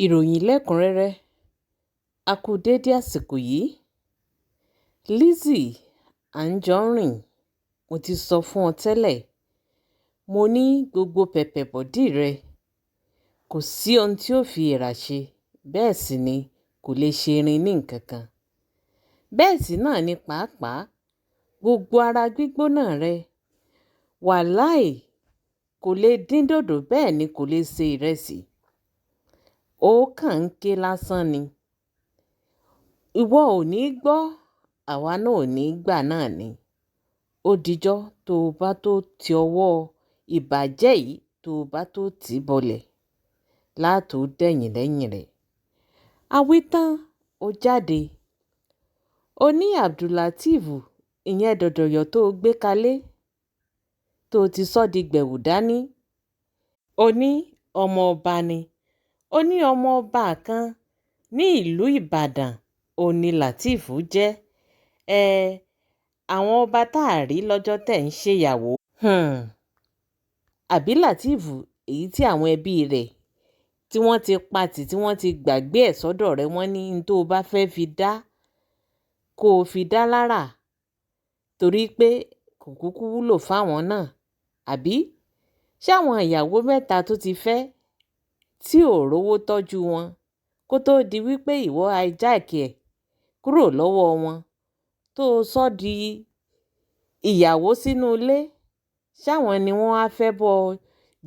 Ìròyìn lẹ́kùn-ún-rẹ́rẹ́, a kú déédé àsìkò yìí. Lizzy Anjorin, mo ti sọ fún ọ tẹ́lẹ̀, mo ní gbogbo pẹpẹ bọ́dì rẹ, kò sí ohun tí ó fi èèrà ṣe, bẹ́ẹ̀ sì ni kò lè ṣe erin ní nǹkan kan. Bẹ́ẹ̀ sì náà ni pàápàá gbogbo ara gbígbóná rẹ, wàláì kò lè dín dòdò, bẹ́ẹ̀ ni kò lè se ìrẹsì. Ó kàn ń ké lásán ni. Ìwọ ò ní gbọ́, àwa náà ò ní gbà náà ni. Ó dijọ́ tó o bá tó ti ọwọ́ ìbàjẹ́ yìí, tó o bá tó tì í bọlẹ̀ látò dẹ̀yìn lẹ́yìn rẹ̀. A wí tán, ó jáde. Ó ní Abdulateef, ìyẹn dọ̀dọ̀yọ̀ tó gbé kalẹ̀, tó ti sọ di gbẹ̀wù dání. Ó ní ọmọ ọba ni. Ó ní ọmọ ọba kan ní ìlú Ìbàdàn, òun ní Lateef jẹ́. Ẹ, àwọn ọba tá a rí lọ́jọ́ tẹ̀ ń ṣèyàwó. Àbí Lateef èyí tí àwọn ẹbí rẹ̀ tí wọ́n ti pa tì, tí wọ́n ti gbàgbé ẹ̀ sọ́dọ̀ rẹ̀, wọ́n ní n tó bá fẹ́ fi dá, kó o fi dá lára, torí pé kò kúkú wúlò fáwọn náà. Àbí ṣé àwọn ìyàwó mẹ́ta tó ti fẹ́ tí ò rówó tọ́jú wọn kó tó di wípé ìwọ hijack ẹ̀ kúrò lọ́wọ́ wọn tó sọ di ìyàwó sínú ilé, ṣáwọn ni wọ́n á fẹ́ bọ́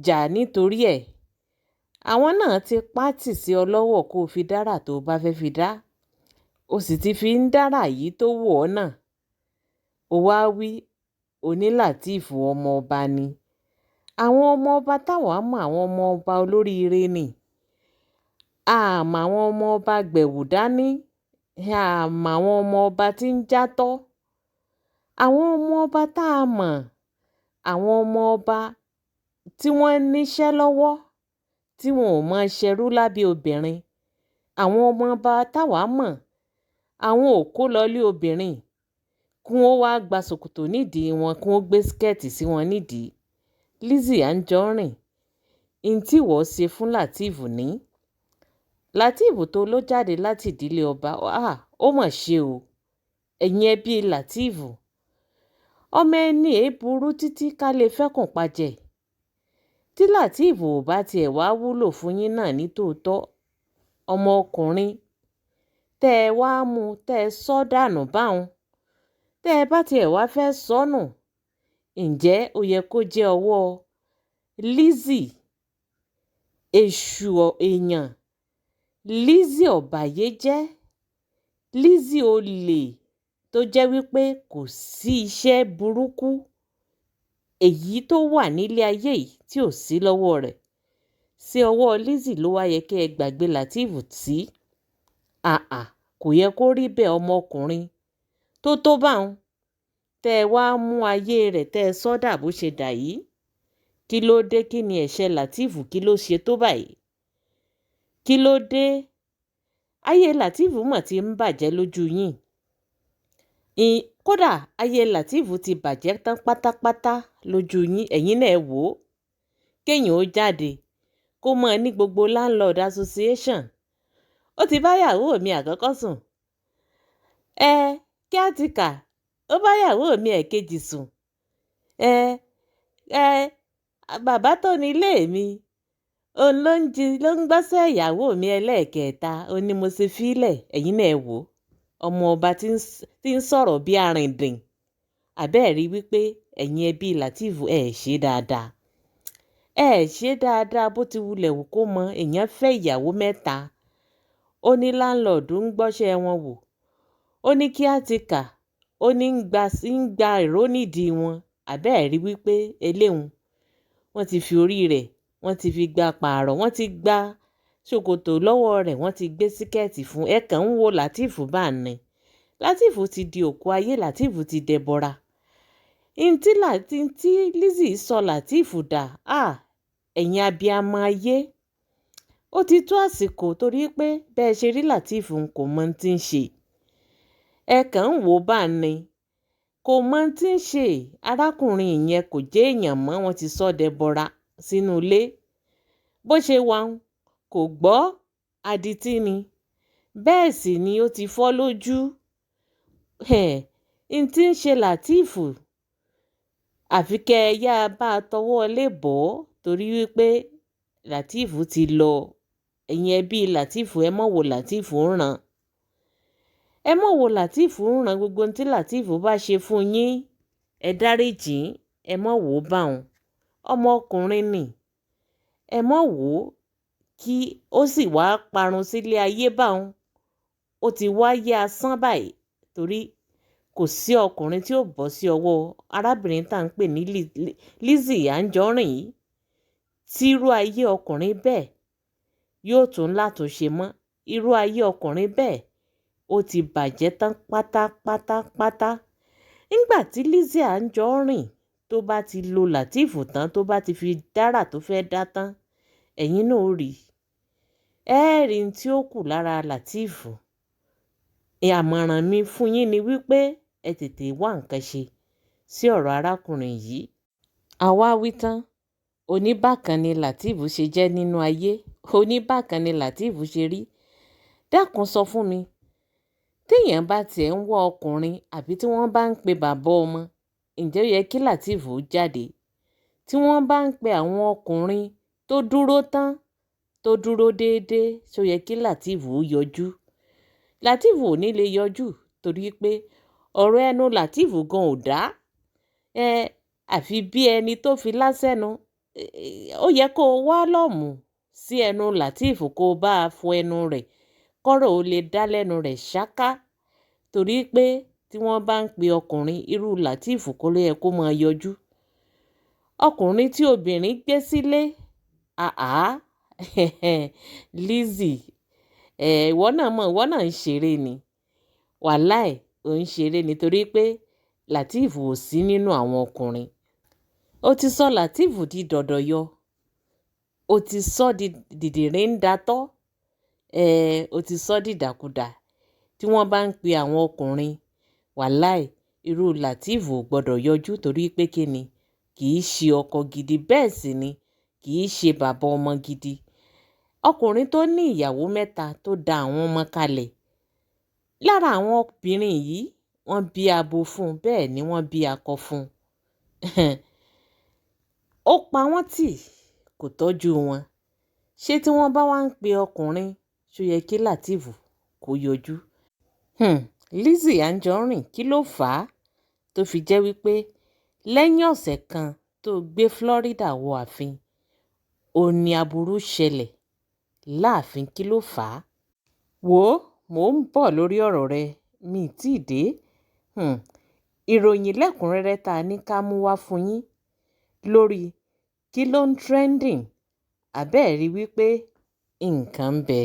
jà nítorí ẹ̀? Àwọn náà ti pàtì sí ọ lọ́wọ́ kó o fi dára tó o bá fẹ́ fi dá. O sì ti fi ń dára yìí tó wù ọ́ náà. Ó wá wí, oní Lateef ọmọ ọba ni. Àwọn ọmọ ọba táwa mọ̀, àwọn ọmọ ọba olóríire ni. A mọ̀ àwọn ọmọ ọba gbẹ̀wù dání. A mọ̀ àwọn ọmọ ọba tí ń játọ́. Àwọn ọmọ ọba tá a mọ̀, àwọn ọmọ ọba tí wọ́n níṣẹ́ lọ́wọ́, tí wọn ò mọ ṣerú lábẹ́ obìnrin. Àwọn ọmọ ọba táwa mọ̀, àwọn ò kó lọlé obìnrin kí wọ́n wá gba ṣòkòtò nídìí wọn, kí wọ́n gbé skẹ́ẹ̀tì sí wọn nídìí. Lizzy Anjorin, n tí wọ́n ṣe fún Lateef ní. Lateef tó ló jáde láti ìdílé ọba, ah, ó mọ̀ ṣe o. Ẹ̀yin ẹbí Lateef, ọmọ ẹni èé burú títí ká lè fẹ́kùn pajẹ. Tí Lateef ò bá tiẹ̀ wá wúlò fún yín náà ní tòótọ́, ọmọkùnrin tẹ́ ẹ wá mú, tẹ́ ẹ sọ dànù báun, tẹ́ ẹ bá tiẹ̀ wá fẹ́ sọnù, ǹjẹ́ ó yẹ kó jẹ́ ọwọ́ Lizzy èṣù èèyàn, Lizzy ọ̀bàyéjẹ́, Lizzy olè tó jẹ́ wípé kò sí iṣẹ́ burúkú èyí tó wà nílé ayé yìí tí ò sí lọ́wọ́ rẹ̀. Sí ọwọ́ Lizzy ló wá yẹ kí ẹ gbàgbé Lateef sí? Àà, kò yẹ kó rí bẹ́ẹ̀. Ọmọkùnrin tó báun, tẹ́ ẹ wá mú ayé rẹ̀, tẹ́ ẹ sọ dà bó ṣe dà yìí. Kí ló dé? Kí ni ẹ̀ṣẹ̀ Lateef? Kí ló ṣe tó báyìí? Kí ló dé? Ayé Lateef mọ̀ tí ń bàjẹ́ lójú yín. Kódà ayé Lateef ti bàjẹ́ tán pátápátá lójú yín. Ẹ̀yin náà ẹ wò ó. Kéèyàn ó jáde kó mọ̀ ní gbogbo landlord association. Ó ti bá ìyàwó mi àkọ́kọ́ sùn. Ẹ kí á ti kà, ó bá ìyàwó mi ẹ̀kejì sùn. Ẹ, ẹ, bàbá tó ní ilé mi, òun ló ń jí, ló ń gbọ́sẹ̀ ìyàwó mi ẹlẹ́ẹ̀kẹta, ó ní mo ṣe fílẹ̀. Ẹ̀yin náà ẹ wò ó. Ọmọ ọba tí ń sọ̀rọ̀ bí arìndìn. Àbẹ́ẹ̀ rí wípé ẹ̀yin ẹbí Lateef ẹ ṣe dáadáa. Ẹ ṣe dáadáa bó ti wulẹ̀ wù kó mọ. Èèyàn fẹ́ ìyàwó mẹ́ta. Ó ní landlord ń gbọ́ṣẹ́ wọn wò. Ó ní kí á ti kà, ó ní ń gba ìró nídìí wọn. Àbẹ́ẹ̀ rí wípé eléhun, wọ́n ti fi orí rẹ̀, wọ́n ti fi gba pààrọ̀, wọ́n ti gba ṣòkòtò lọ́wọ́ rẹ̀, wọ́n ti gbé síkẹ́ẹ̀tì fún. Ẹ kàn ń wo Lateef bá ní. Lateef ti di òkú ayé, Lateef ti dẹbọra. Ntí tí Lizzy sọ Lateef dà, ah, ẹ̀yin abiyamọ ayé. Ó ti tó àsìkò torí pé bẹ́ẹ̀ ṣe rí Lateef kò mọ̀ tí ń ṣe. Ẹ kàn ń wo bá ní. Kò mọ̀ tí ń ṣe. Arákùnrin yẹn kò jẹ́ èèyàn mọ́, wọ́n ti sọ dẹbọra sínú ilé. Bó ṣe wà ń, kò gbọ́, Adití ni, bẹ́ẹ̀ sì ni ó ti fọ́ lójú. N tí ń ṣe Lateef, àfi kẹ́ ẹ yáa bá a tọwọ́ lé bọ̀ ọ́, torí wípé Lateef ti lọ. Ẹ̀yin ẹbí Lateef, ẹ mọ̀ wo Lateef ń ràn. Ẹ mọ̀ wo Lateef ń ràn. Gbogbo ohun tí Lateef bá ṣe fún yín, ẹ dáríjì, ẹ mọ̀ wò ó bá òun. Ọmọkùnrin ni, ẹ mọ̀ wò ó kí ó sì wá parun sílé ayé bá òun. Ó ti wáyé asán báyìí, torí kò sí ọkùnrin tí ó bọ́ sí ọwọ́ arábìnrin tá à ń pè ní Lizzy Anjorin yìí tí irú ayé ọkùnrin bẹ́ẹ̀ yóò tún látúnṣe mọ́. Irú ayé ọkùnrin bẹ́ẹ̀ ó ti bàjẹ́ tán pátápátápátá. Nígbà tí Lizzy Anjorin tó bá ti lo Lateef tán, tó bá ti fi dára tó fẹ́ dá tán, ẹ̀yin náà ó rí ẹ rí n tí ó kù lára Lateef. Àmọ̀ràn mi fún yín ni wípé ẹ tètè wá nǹkan ṣe sí ọ̀rọ̀ arákùnrin yìí. Àwa wí tán, oníbàkan ni Lateef ṣe jẹ́ nínú ayé, oníbàkan ni Lateef ṣe rí. Dákun, sọ fún mi, téèyàn bá tiẹ̀ ń wá ọkùnrin àbí tí wọ́n bá ń pe bàbá ọmọ, ǹjẹ́ ó yẹ kí Lateef ó jáde? Tí wọ́n bá ń pe àwọn ọkùnrin tó dúró tán, tó dúró déédéé, ṣó yẹ kí Lateef ó yọjú? Lateef ò ní lè yọjú, torí pé ọ̀rọ̀ ẹnu Lateef gan ò dá. Àfi bí ẹni tó fi lásẹ́nu. Ó yẹ kó wá lọ́mú sí ẹnu Lateef, kó bá a fọ ẹnu rẹ̀, kọ́rọ̀ ó lè dá lẹ́nu rẹ̀ ṣáká, torí pé tí wọ́n bá ń pe ọkùnrin, irú Lateef kọ́ ló yẹ kó máa yọjú. Ọkùnrin tí obìnrin gbé sílé, àá Lizzy, ìwọ náà mọ̀, ìwọ náà ń ṣeré ni. Wàláì, ò ń ṣeré ni, torí pé Lateef ò sí nínú àwọn ọkùnrin. Ó ti sọ Lateef di dọ̀dọ̀yọ, ó ti sọ di dìdìrín ń datọ́, ó ti sọ dìdàkudà. Tí wọ́n bá ń pe àwọn ọkùnrin, wàláì, irú Lateef ò gbọ́dọ̀ yọjú, torí pé kí ni? Kì í ṣe ọkọ gidi, bẹ́ẹ̀ sì ni kì í ṣe bàbá ọmọ gidi. Ọkùnrin tó ní ìyàwó mẹ́ta, tó da àwọn ọmọ kalẹ̀. Lára àwọn obìnrin yìí, wọ́n bí abo fún un, bẹ́ẹ̀ ni wọ́n bí akọ fún un. Ó pa wọ́n tì, kò tọ́jú wọn. Ṣé tí wọ́n bá wá ń pe ọkùnrin, ṣó yẹ kí Lateef kó yọjú? Lizzy Anjorin, kí ló fà á tó fi jẹ́ wípé lẹ́yìn ọ̀sẹ̀ kan tó gbé Florida wọ ààfin, ó ní aburú ṣẹlẹ̀ láàfin? Kí ló fà á? Wò ó, mò ń bọ̀ lórí ọ̀rọ̀ rẹ, mi tí ì dé. Ìròyìn lẹ́kùnrẹ́rẹ́ tá a ní ká mú wá fún yín lórí kí ló ń trending, àbẹ́ẹ̀rí wípé nǹkan ń bẹ.